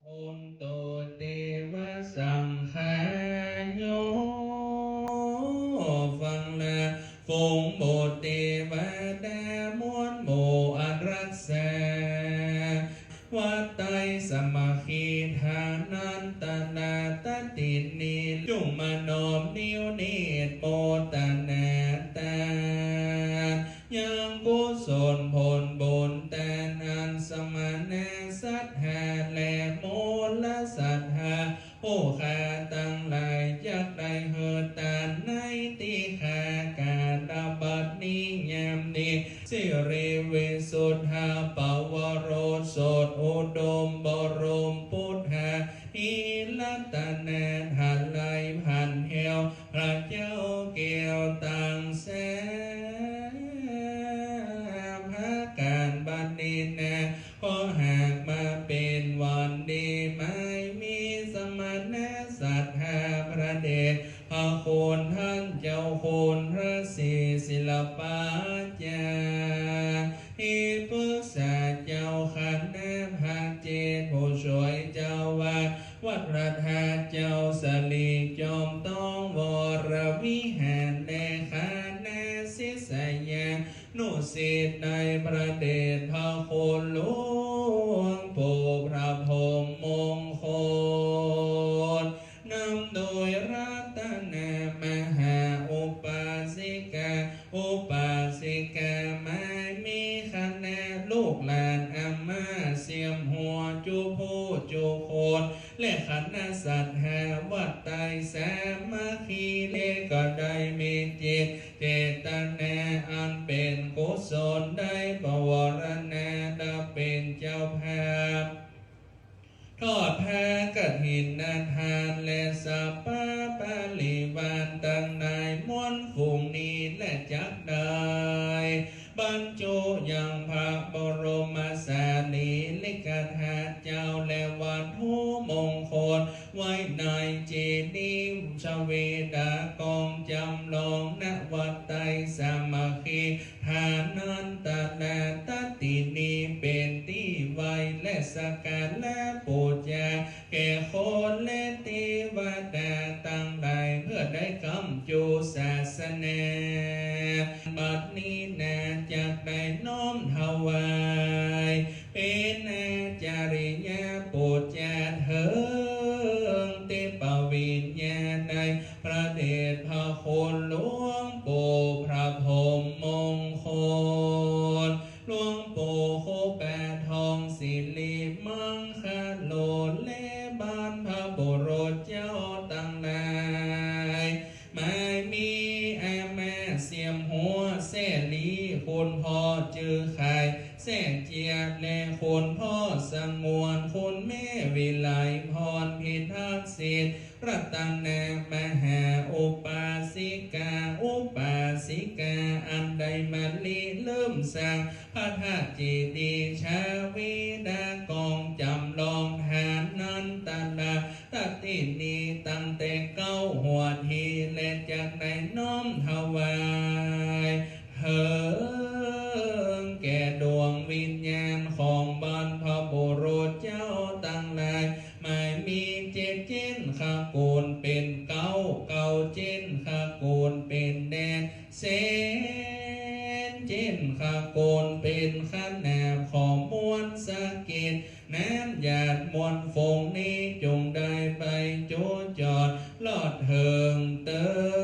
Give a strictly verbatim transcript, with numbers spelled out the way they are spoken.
ตุ เตวะสังฆาโย ฟังลา ฝูงบุตรเตวดามวลหมู่อันรักษา วัดไตรสามัคคี ฐานันตราตตินี จุ่งมานอมนิ้วเนตรโมตนาตาน ยังกุศลผลบุญตานอันสมณะศรัทธาและมลศรัทธา ผู้ข้าตังหลายจักได้หื้อตานในตี้ข้า กาละบัดนี้ยามนี้ สิริวิสุทธาปวโรสถ อุดมบรมปุทธา นิรัตนาลัยพันแถว พระเจ้าแก้วตังสาม ประก๋านบัดนี้นา ก็หากมาเป๋นวันดี หมายมีสมณะศรัทธา พระเดชพระคุณต้านเจ้าคุณพระศรีศิลปาจาริย์ ที่ปรึกษาเจ้าคณะภาคเจ็ด ผู้ช่วยเจ้าอาวาสวัดพระธาตุ เจ้าสลีจอมต้องวรวิหาร และคณะศิษยานุศิษย์ในพระเดชพระคุณหลวงปู่พระพรหมมงคล นำโดยรัตนมหาอุบาสิกา อุบาสิกา หมายมีคณะลูกหลานอาม่าเสียมหัวจุผู้จุคน และคณะศรัทธาวัดไตรสามัคคี และก็ได้มีจิตเจตนาอันเป๋นกุศล ได้ปวารณาและเป๋นเจ้าภาพ ทอดผ้ากฐินทานและสัพพะปริวารตังหลายมวลฝูงนี้ และจักได้บรรจุยังพระบรมสารีริกธาตุเจ้า และวัตถุมงคล ไว้ในเจดีย์ชเวดากองจำลอง ณ วัดไตรสามัคคี ฐานันตราตตินี เป๋นตี้ไหว้และสักการะปู๋จาแก่คนและเตวดาตังหลาย เพื่อได้ก๋ำจูศาสนา บัดนี้นาจักได้น้อมถวาย เป๋นอาจาริยปู๋จาเถิงเตปวิญญาณในพระเดชพระคุณหลวงปู่พระพรหมมงคล หลวงปู่ครูบาทองสิริมังคโล และบรรพบุรุษเจ้าตังหลาย หมายมีอาม่าเสียมหัวแซ่หลี คุณพ่อจื้อไข่แซ่เจีย และคุณพ่อสงวน คุณแม่วิไลพรพิทักษ์สิทธิ์ รัตนมหาอุบาสิกา อุบาสิกา อันได้มะลิเริ่มสร้างพระธาตุเจดีย์ชเวดากองจำลอง ฐานันตราตตินี ตั้งแต่เก๊าหัวที และจักได้น้อมถวาย เถิงแก่ดวงวิญญาณของบรรพบุรุษเจ้าตังหลาย หมายมีเจ็ดเจ้นขกูลเป๋นเก๊า เก๊าเจ้นขกูลเป๋นแดน แสนเจ้นขกูลเป๋นขนาม ขอมวลสะเก็ด น้ำหยาดมวลฝูงนี้ จงได้ไปจุจอด รอดเถิงเตอ